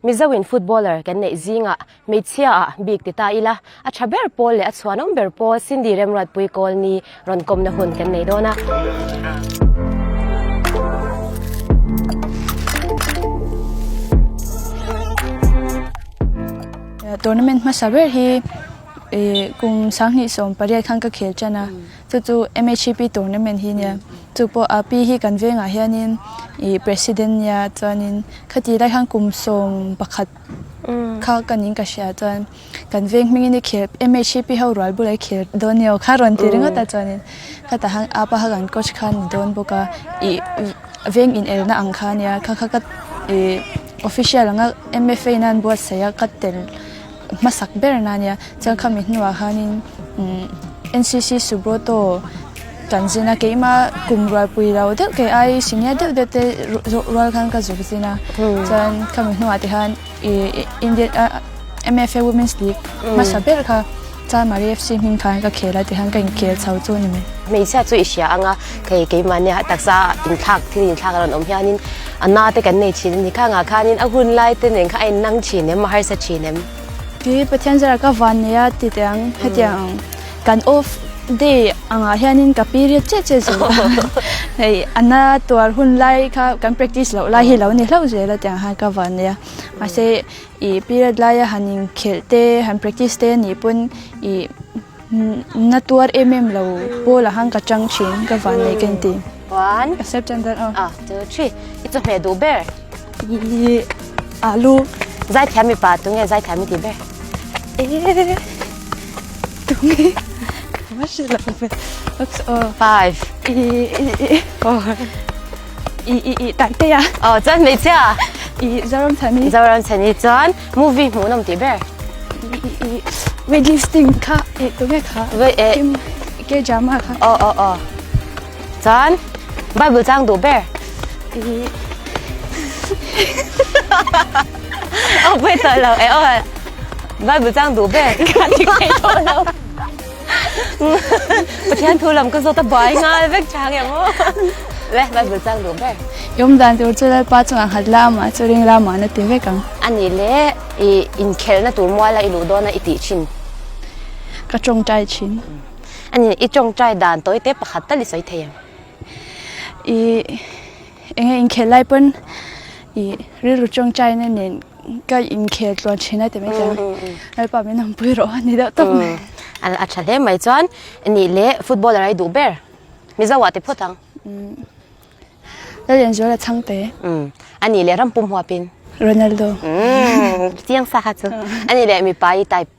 Mizo in footballer kan neih zingah hmeichhia ah bik ti ta ila, a tha ber pawl leh a chhuanawm ber pawl Cindy Remruatpui Kawlni rawn kawmna hun kan nei dawn a. Tournament hmasa ber hi kum 2018 khan ka khel tan a, chu chu MHCP tournament hi nia. Chu pawh a pi hi kan vengah hianin ih president nia chuanin khati lai khan kum 11 kha ka ning ka hria chuan kan veng hmingin i khel MHCP ho rual bulah i khel dawn nia aw kha rawn ti ringawt a chuanin khatah khan apa kha kan coach kha a ni dawn bawk a ih veng inelna ang kha ania kha kha ka ih official anga MFA in a an buatsaih a ka tel hmasak ber na ania chuan khami hnuah khanin umm NCC Subroto kan zin a keimah kum rualpui lo deuh kei ai senior deuh deuh te rual khan ka zuk zin a chuan khami hnuah te khan ih Indian ah MFA Women's League hmasa ber kha Chalmari FC hming khan ka khel a tikhan ka inkhel chho chu a ni mai. Hmeichhia chu i hria ang a, hei keimahnia taksa inthlak thil inthlak a rawn awm hianin a na te kan nei thin a ni. Khangah khanin a hun lai te nen kha a innang thin em, a harsa thin em? Kei Pathian zara ka van nei a ti teh ang, hetiang kan off day angah hianin ka period chiah chiah zel a, hei a na tuar hun lai kha kan practice loh lai hi lo ni hlauh zel a tiang khan ka van nei a, mahse Ih period laia han inkhelh te han practice te anih pawn ih na tuar em em lo pawl ah khan ka chang thin ka van nei ka inti. One. Ka step tan dan aw. Ah two three i chawhmeh duh ber. Ih alu. Zaithiam mipa tunge zaithiam i ti ber? Eh tunge ka hre lo ve aw. Five. Ih ih four. I i i Taite a. Aw chuan hmeichhia. I Zoram Chhani. Zoram Chhani chuan movie hmuh nawm tih ber. I i i weightlifting kha i tunge kha. Wait eh. Kim K drama kha. Aw aw aw. Chuan Bible chang duh ber. I Aw pawi tawh lo eh aw. Bible chang duh ber. Ka ti thei tawh lo. Pathian thu lam ka zawt a bai nghal vek chang em aw. Le Bible chang duh ber. Yawm dan tur chu Lalpa chungah nghat la amah chu ring la amah na ti vek ang. Ani le i inkhelhna tur muala i luh dawn a i tih thin. Ka tawngtai thin. Ani i tawngtai dan tawi te pakhat tal i sawi thei em? I enge inkhelh lai pawn i rilru tawngtaina nen Ka inkhel tluan thin a ti mai chuan Lalpa min awmpui rawh a ni deuh tawp mai. A tha hle mai chuan nih leh footballer ai duh ber Mizo ah ti phawt ang. Lallianzuala Chhangte. A nih leh ram pum huapin. Ronaldo. Chiang sa kha chu. A nih leh mipa i type.